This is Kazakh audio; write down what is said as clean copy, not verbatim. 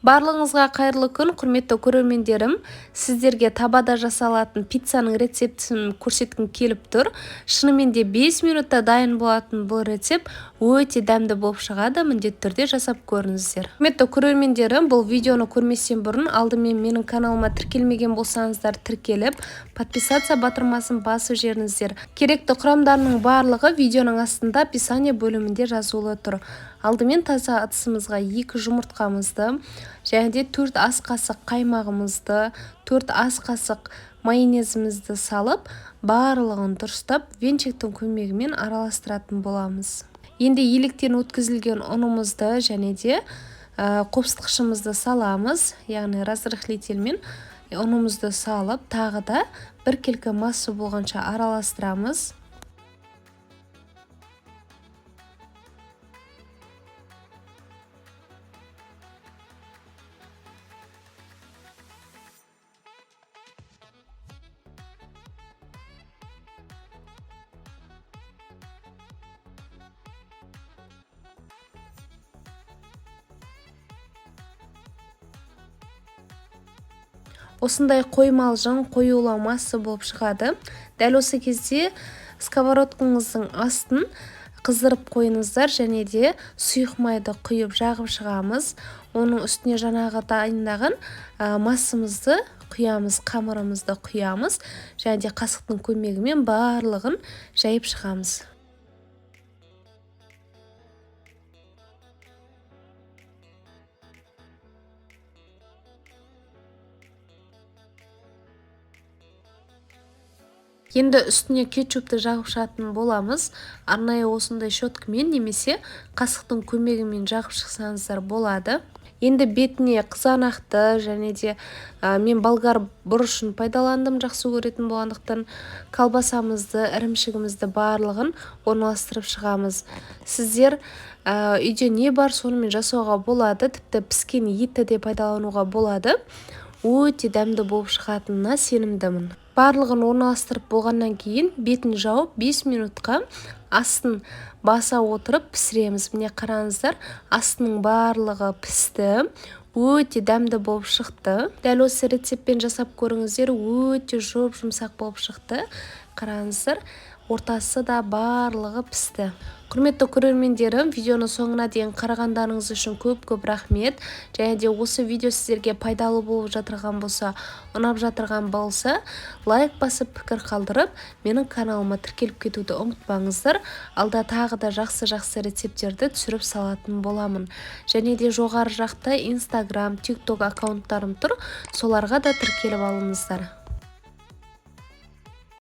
Барлығыңызға қайырлы күн, құрметті көрермендерім. Сіздерге табада жасалатын пиццаның рецептісін көрсеткім келіп тұр. Шынымен де 5 минутта дайын болатын бұл рецепт өте дәмді болып шығады, міндетті түрде жасап көріңіздер. Құрметті көрермендерім, бұл видеоны көрместен бұрын алдымен менің каналыма тіркелмеген болсаңыздар тіркеліп, подписаться батырмасын басып жіберіңіздер. Керекті құрамдарының барлығы видеоның астында описание бөлімінде жазулы тұр. Алдымен таза ыдысымызға 2 жұмыртқамызды, және де 4 ас қасық қаймағымызды, 4 ас қасық майонезімізді салып, барлығын дұрыстап венчиктің көмегімен араластыратын боламыз. Енді електен өткізілген ұнымызды және де қопсытқышымызды саламыз, яғни разрыхлительмен ұнымызды салып, тағы да біркелкі масса болғанша араластырамыз. Осындай қоймалжың, қоюлау масса болып шығады. Дәл осы кезде сковородкаңыздың астын қыздырып қойыңыздар және де сұйық майды құйып жағып шығамыз. Оның үстіне жаңағы дайындаған массамызды құямыз, қамырымызды құямыз және де қасықтың көмегімен барлығын жайып шығамыз. Енді үстіне кетчупты жағып шығатын боламыз. Арнайы осындай щеткамен немесе қасықтың көмегімен жағып шықсаңыздар болады. Енді бетіне қызанақты және де мен болгар бұрышын пайдаландым, жақсы көретін болғандықтан колбасамызды, ірімшігімізді барлығын орналастырып шығамыз. Сіздер үйде не бар сонымен жасауға болады, тіпті піскен етті де пайдалануға болады. Өте дәмді болып шығатынына сенімдімін. Барлығын орналастырып болғаннан кейін бетін жауып 5 минутқа астын баса отырып пісіреміз. Міне қараңыздар, астының барлығы пісті, өте дәмді болып шықты. Дәл осы рецептпен жасап көріңіздер, өте жұп-жұмсақ болып шықты. Қараңыздар, ортасы да барлығы пісті. Құрметті көрермендерім, видеоны соңына дейін қарағандарыңыз үшін көп-көп рахмет. Және де осы видео сіздерге пайдалы болып жатырған болса, ұнап жатырған болса, лайк басып, пікір қалдырып, менің каналыма тіркеліп кетуді ұмытпаңыздар. Алда тағы да жақсы-жақсы рецепттерді түсіріп салатын боламын. Және де жоғары жақта Instagram, TikTok аккаунттарым тұр, соларға да тіркеліп алыңыздар.